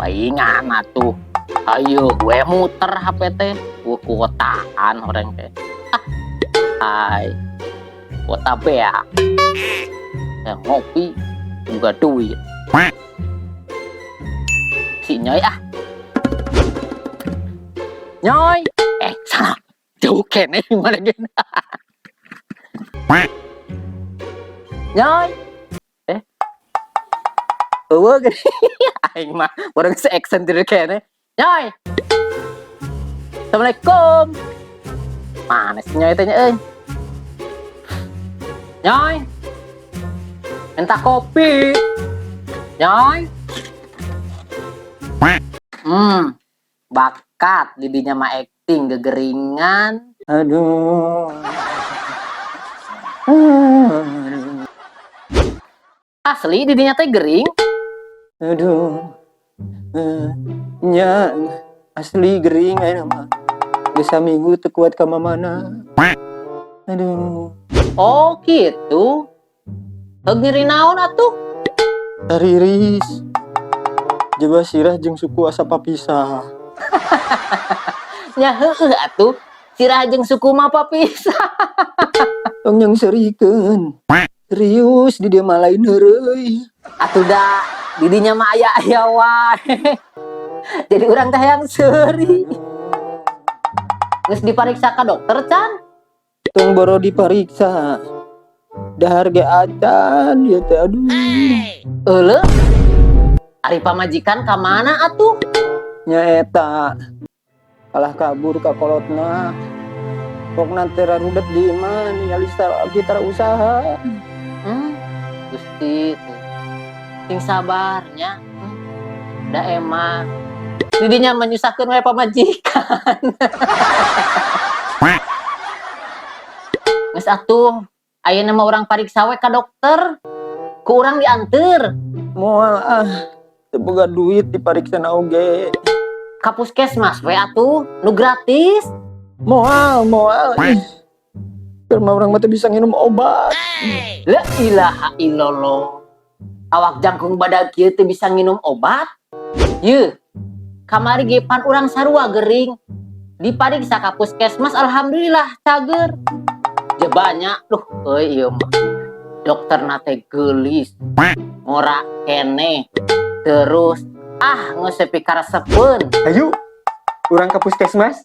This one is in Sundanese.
Paingan atuh. Ayo gue muter HP teh. Gue kuotaan orang teh. Ah, hai. Kuota bea. Ya, ngopi juga duit. Si Nyoy ah. Nyoy. Eh, salah. Jauh keneh mana gini. Nyoy. Eh. Eueuh gini. Aing mah urang se action tidur keneh. Nyoy. Assalamualaikum. Mana si Nyoy teh nya euy? Nyoy. Minta kopi. Nyoy. Bakat didinya mah acting gegeringan. Aduh. Aduh. Asli didinya teh gering. Aduh. Eh, nya asli gering ayeuna mah. Geus saminggu teu kuat ka mamana. Aduh. Oh gitu. Heug nyeri naon atuh? Tariris. Jaba sirah jeung suku asa papisah. Nya heueuh atuh. Sirah jeung suku mah papisah. Tong yang serikeun. Serius di dieu mah lain heureuy. Atuh da didinya mah aya-aya wae. Jadi urang teh yang seuri. Geus dipariksa ka dokter can? Tong boro dipariksa. Dahar ge acan ieu teh, aduh. Euleuh. Ari pamajikan ka mana atuh? Nya eta. Kalah kabur ka kolotna. Pokna teh rarudet di imah ningali abdi tara usaha. Gusti teh. Sing sabar nya. Da emang didinya menyusahkeun we pamajikan. Geus atuh, ayeuna mah urang pariksa we ka dokter. Ku urang dianteur. Moal ah. Teu boga duit dipariksana oge. Ka puskesmas we atuh, nu gratis. Moal, moal. Ih. Keur mah urang mah teu bisa nginum obat. La ilaha illallah. Awak jangkung badag kieu teu bisa nginum obat? Yeuh. Kamari ge pan urang sarua gering. Dipariksa ka puskesmas, alhamdulillah cager. Jebanya, duh euy ieu mah. Dokterna teh geulis. Ngora keneh. Terus ah geus sepi karesepeun. Ayo, urang ke puskesmas.